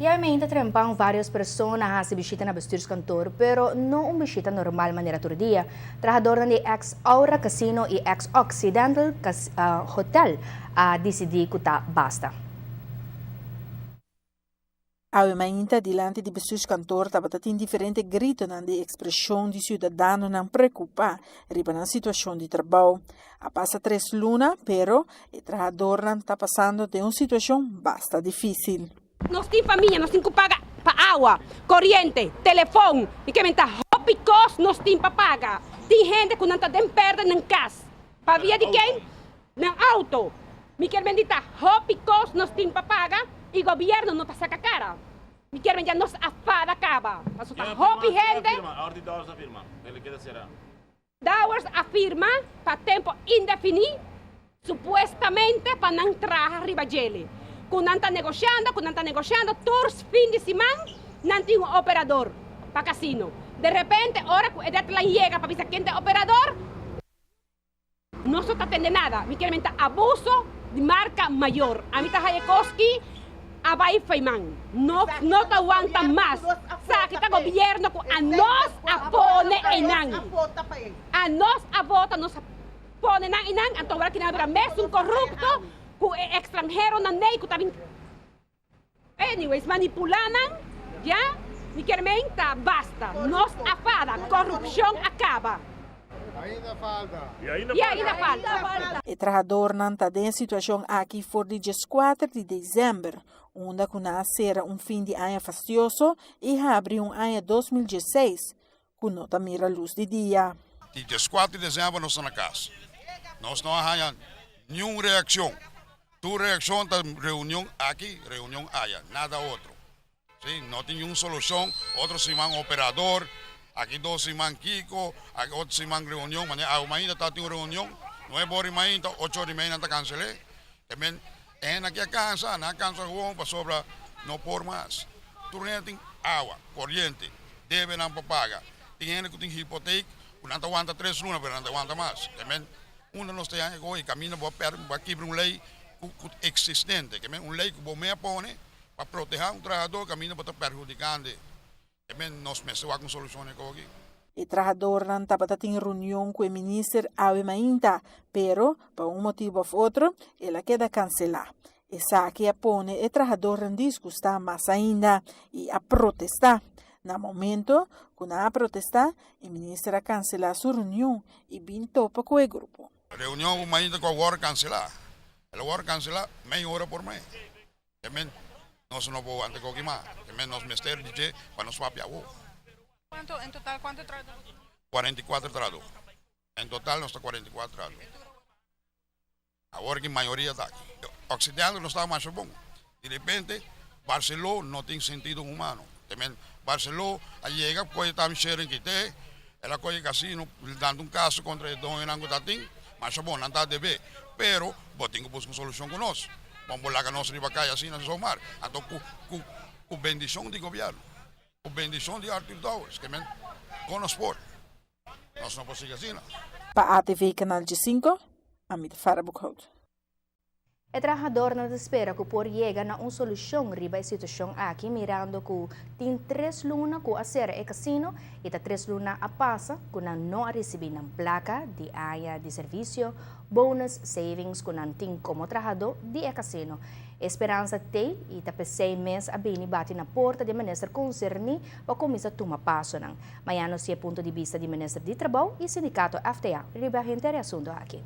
Y ainda trempan varios persona a haci bishita na bestuurskantoor, pero no un bishita normal manera tur dia. Trahadornan di ex Aura Casino y ex Occidental Hotel a dicidi cu ta basta. Awe mainta dilanti di bestuurskantoor tabata tin diferente gritonan di expresion di ciudadanonan preocupa riba nan situacion di trabou. A pasa 3 luna, pero e trahadornan ta pasando den un situacion basta dificil. Nos tin famia, nos tin cu paga pa awa, coriente, telefon, y cu ta hopi cos nos tin pa paga. Tin hende cu nan ta den perde nan cas. Pa via di ken? Nan auto. Mi kier men ta hopi cos nos tin pa paga y gobierno no ta saca cara. Mi kier men ya nos a fada caba. Paso ta hopi hende. Dowers a firma pa tempo indefini, supuestamente pa nan traha riba djele. Cu nan ta negociando, cu nan ta negociando, tur fin di siman, nan tin un operador pa casino. De repente, ora cu e deadline yega pa bisa ken ta operador, no se ta atende nada. Mi kier men ta abuso di marca mayor. Ami ta haya cos aki a bay feiman. No, no ta aguanta mas. Sa cu ta gobierno cu anos a pone einan. Anos a vota, nos a pone nan einan. Anto awor aki nan a bira mes un corrupto cu e extranheronan nee cu ta bin. Anyways, manipula nan, ya, mi kier men ta basta. Nos a fada, corupcion a caba. Ainda falta. Y ainda falta. E trahadornan ta den situacion aki for di 4 di december, unda cu nan a cera un fin di aña fastioso y habri un aña 2016, cu no ta mira luz di dia. Di 4 di december nos ta na cas. Nos no a ningun reaccion. Tur reaccion ta reunion aki, reunion aya, nada otro. Si, no tin ningun solucion, otro siman operador, aki 2 siman kiko, aki otro siman reunion, ma ainda ta tin reunion, 9 or y media, 8 or y media ta cancela. Tambe, e aki a cansa, nan a cansa gewoon pasobra no por mas. Tur tin awa, coriente, debe nan pa paga. Tin hende cu tin hipoteek, nan ta wanta 3 luna, pero nan ta wanta mas. Tambe, unda nos ta y caminda bo per bo kibra un ley existente, cu un ley cu bo mes a pone pa proteha un trahador, caminda bo ta perhudicando. Tambe nos mester un solucion aki. E trahadornan tabata tin reunion cu e minister awe mainta, pero pa un motibo of otro, el a keda cancela. Esaki a pone e trahadornan disgusta mas ainda y a protesta. Na momento cu nan a protesta, e minister a cancela su reunion y bin topa cu e grupo. Reunion mainta cu awor cancela. El awor cancela mey ora prome. Tambe nos no por wanta esaki mas. Tambe nos mester di pa nos papia. Cuanto, en total, cuanto trahador? 44 trahador. En total nos ta 44 trahador. Awor cu mayoria ta aki. Occidental no ta mas bon. Di repente, Barcelona no tin sentido humano. Tambe Barcelona a yega, pone tambe sharing cu te, el a coge casino, dando un caso contra e doño cu tin, mas bon, nan ta debe. Pero, bo tin cu busca un solucion cu nos. Ban laga nos riba caya asina, zomaar. Anto, cu bendicion di gobierno, cu bendicion di Arthur Dowers, kiermen, cu nos por. Nos no por sigui asina. Pa ATV Canal 5, Amita Farah Boekhout. E trahadornan ta spera cu por yega na un solucion riba e situacion aki, mirando cu tin 3 luna cu a cera e casino y ta 3 luna a pasa cu nan no a ricibi nan placa di aña di servicio, bonus, savings cu nan tin como trahador di e casino. Esperanza te y ta pesey mes a bini bati na porta di minister concerni pa cuminsa tuma pasonan. Mañana si e punto di bista di minister di Trabou y sindicato FTA riba henter e asunto aki.